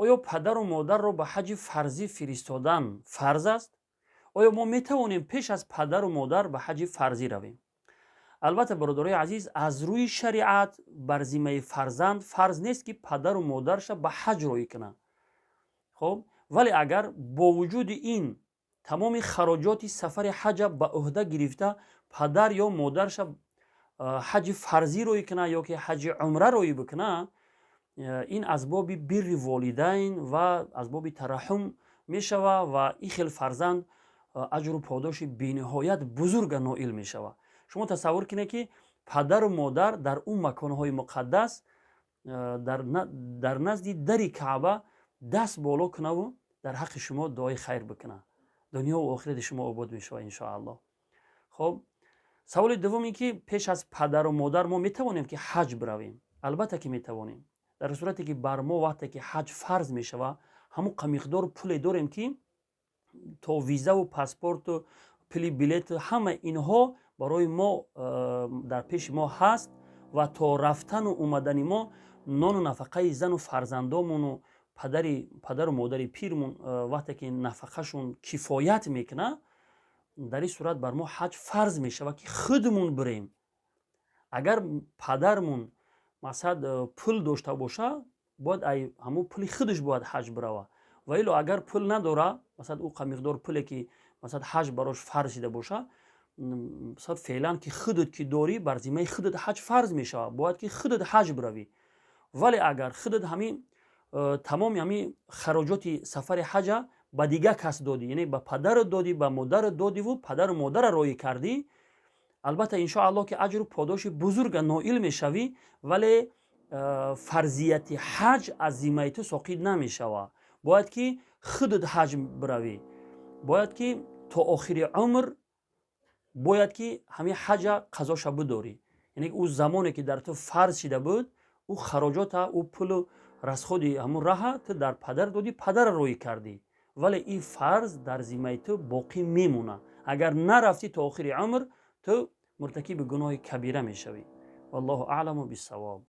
Оё падару модарро ба ҳаҷи фарзӣ фиристодан фарз аст? Оё мо метавонем пеш аз падару модар ба ҳаҷи фарзӣ равем? Албатта, бародарои азиз, аз рӯи шариат бар зиммаи фарзанд фарз нест, ки падару модарша ба ҳаҷ роҳӣ кунад. Хоб, вале агар бо вуҷуди ин тамоми хароҷоти сафари ҳаҷа ба ӯҳда гирифта, падар ё модарша ҳаҷи фарзӣ роҳӣ кунад ё ки ҳаҷи умра роҳӣ бикунад, ин аз боби бирри волидайн ва аз боби тараҳҳум мешава ва ин хел фарзанд аҷру подоши бениҳоят бузурга ноил мешавад. Шумо тасаввур кунед, ки падару модар дар он маконҳои муқаддас, дар назди дари Каъба даст боло кунаву дар ҳаққи шумо дуои хайр бикунад. Дунёву охирати шумо обод мешавад, иншоаллоҳ. Хоб, саволи дуввум ин ки пеш аз падару модар мо метавонем, ки ҳаҷ биравем? Албатта, ки метавонем, дар сурате ки бар мо вақте ки ҳаҷ фарз мешавад, ҳамон миқдор пуле дорем, ки то визаву паспорту пули билету ҳама инҳо барои мо дар пеши мо ҳаст ва то рафтану омадани мо нону нафақаи зану фарзандомону падару модари пирмон вақте ки нафақашон кифоят мекунад, дар ин сурат бар мо ҳаҷ фарз мешавад, ки худмон бирем. Агар падармон, масалан, пул дошта боша, бояд ай ҳамон пули худаш бояд ҳаҷ бирава. Ва ило агар пул надора, масалан, ӯ миқдор пуле, ки, масалан, ҳаҷ барош фарз шида боша, масалан, феълан ки худат ки дорӣ, бар зиммаи худат ҳаҷ фарз мешавад, бояд ки худат ҳаҷ биравӣ. Вале агар худат ҳамин тамоми ҳамин хароҷоти сафари ҳаҷа ба дигар кас додӣ, яъне ба падарат додӣ, ба модарат додиву падару модарро роҳӣ кардӣ, албатта, иншоаллоҳ, ки аҷру подоши бузурга ноил мешавӣ, вале фарзияти ҳаҷ аз зиммаи ту соқит намешавад. Бояд ки худат ҳаҷ биравӣ, бояд ки то охири умр бояд ки ҳамин ҳаҷа қазоша бидорӣ. Яъне ӯ замоне ки дар ту фарз шида буд, ӯ хароҷота, ӯ пулу расходи ҳамун раҳа ту дар падар додӣ, падарро роҳӣ кардӣ, вале ин фарз дар зиммаи ту боқӣ мемонад. Агар нарафтӣ, то охири умр ту муртакиби гуноҳи кабира мешавӣ. Валлоҳу аъламу биссавоб.